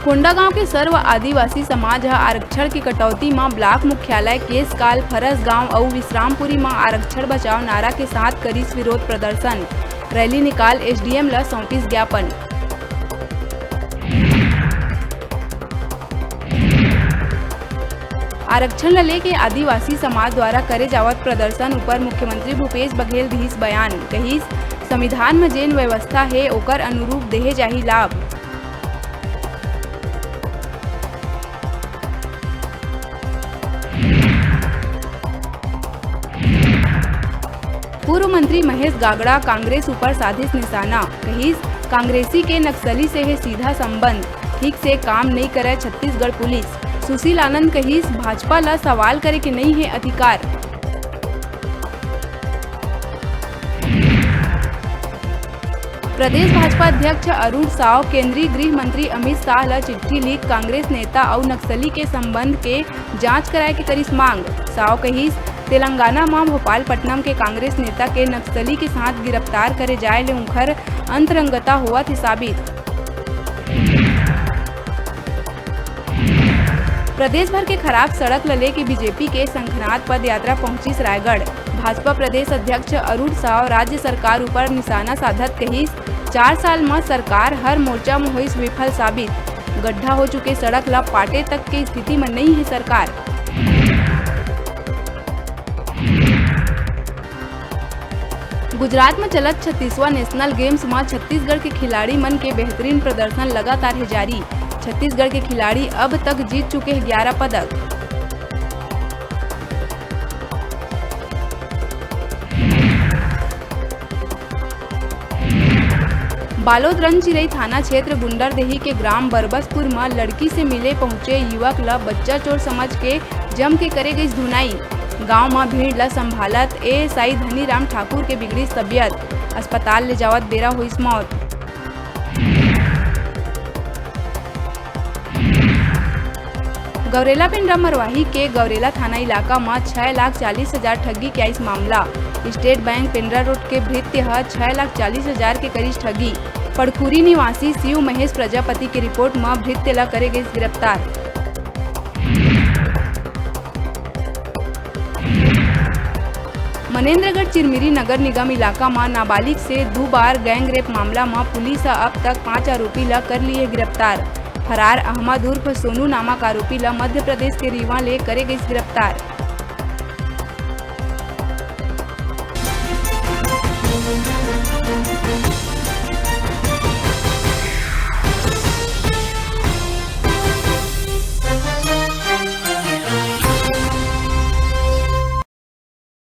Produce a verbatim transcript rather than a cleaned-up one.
कोंडागांव के सर्व आदिवासी समाज ह आरक्षण के कटौती म ब्लॉक मुख्यालय, केसकाल, फरसगांव अउ विश्रामपुरी म आरक्षण बचाओ नारा के साथ करिस विरोध प्रदर्शन। रैली निकाल एसडीएम ल सौंपिस ज्ञापन। आरक्षण ल लेके आदिवासी समाज द्वारा करे जावत प्रदर्शन ऊपर मुख्यमंत्री भूपेश बघेल दिस बयान, कहिस, संविधान म जेन व्यवस्था हे, ओकर अनुरूप देहे जाही लाभ। पूर्व मंत्री महेश गागड़ा कांग्रेस ऊपर साधिस निशाना, कहिस, कांग्रेसी के नक्सली से हे सीधा संबंध, ठीक से काम नइ करय छत्तीसगढ़ पुलिस। सुशील आनंद कहिस, भाजपा ल सवाल करे के नइ हे अधिकार। प्रदेश भाजपा अध्यक्ष अरुण साव केंद्रीय गृह मंत्री अमित शाह ल चिट्ठी लिख कांग्रेस नेता अउ नक्सली के संबंध के जांच कराए के करिस मांग। साव कहिस, तेलंगाना म भोपालपट्टनम के कांग्रेस नेता के नक्सली के साथ गिरफ्तार करे जाए ले उंखर अंतरंगता होवत हे साबित। प्रदेश भर के खराब सड़क ल लेके बीजेपी के शंखनाद पदयात्रा पहुंचिस रायगढ़। भाजपा प्रदेश अध्यक्ष अरुण साव राज्य सरकार ऊपर निशाना साधत कहिस, चार साल म सरकार हर मोर्चा म होइस विफल साबित। गड्ढा हो चुके सड़क ल पाटे तक के स्थिति म नइ हे सरकार। गुजरात म चलत छत्तीसवां नेशनल गेम्स म छत्तीसगढ़ के खिलाड़ी मन के बेहतरीन प्रदर्शन लगातार हे जारी। छत्तीसगढ़ के खिलाड़ी अब तक जीत चुके हे ग्यारह पदक। बालोद रंगचिरई थाना क्षेत्र गुंडरदेही के ग्राम बरबसपुर म लड़की से मिले पहुंचे युवक ल बच्चा चोर समझ के जम के करे गइस धुनाई। गांव म भीड़ ल संभालत एएसआई धनीराम ठाकुर के बिगड़िस तबियत, अस्पताल ले जावत बेरा होइस मौत। गौरेला पेंड्रा मरवाही के गौरेला थाना इलाका म छह लाख चालीस हजार ठगी के आइस मामला। स्टेट बैंक पेंड्रा रोड के भृत्य ह छह लाख चालीस हजार के करिस ठगी। पड़खुरी निवासी शिव महेश प्रजापति के रिपोर्ट म भृत्य ल करे गइस गिरफ्तार। मनेंद्रगढ़ चिरमिरी नगर निगम इलाका म नाबालिग से दू बार गैंग रेप मामला म पुलिस ह अब तक पांच आरोपी ल कर लिए गिरफ्तार। फरार अहमद उर्फ सोनू नामक आरोपी ल मध्य प्रदेश के रीवा ले करे गइस गिरफ्तार।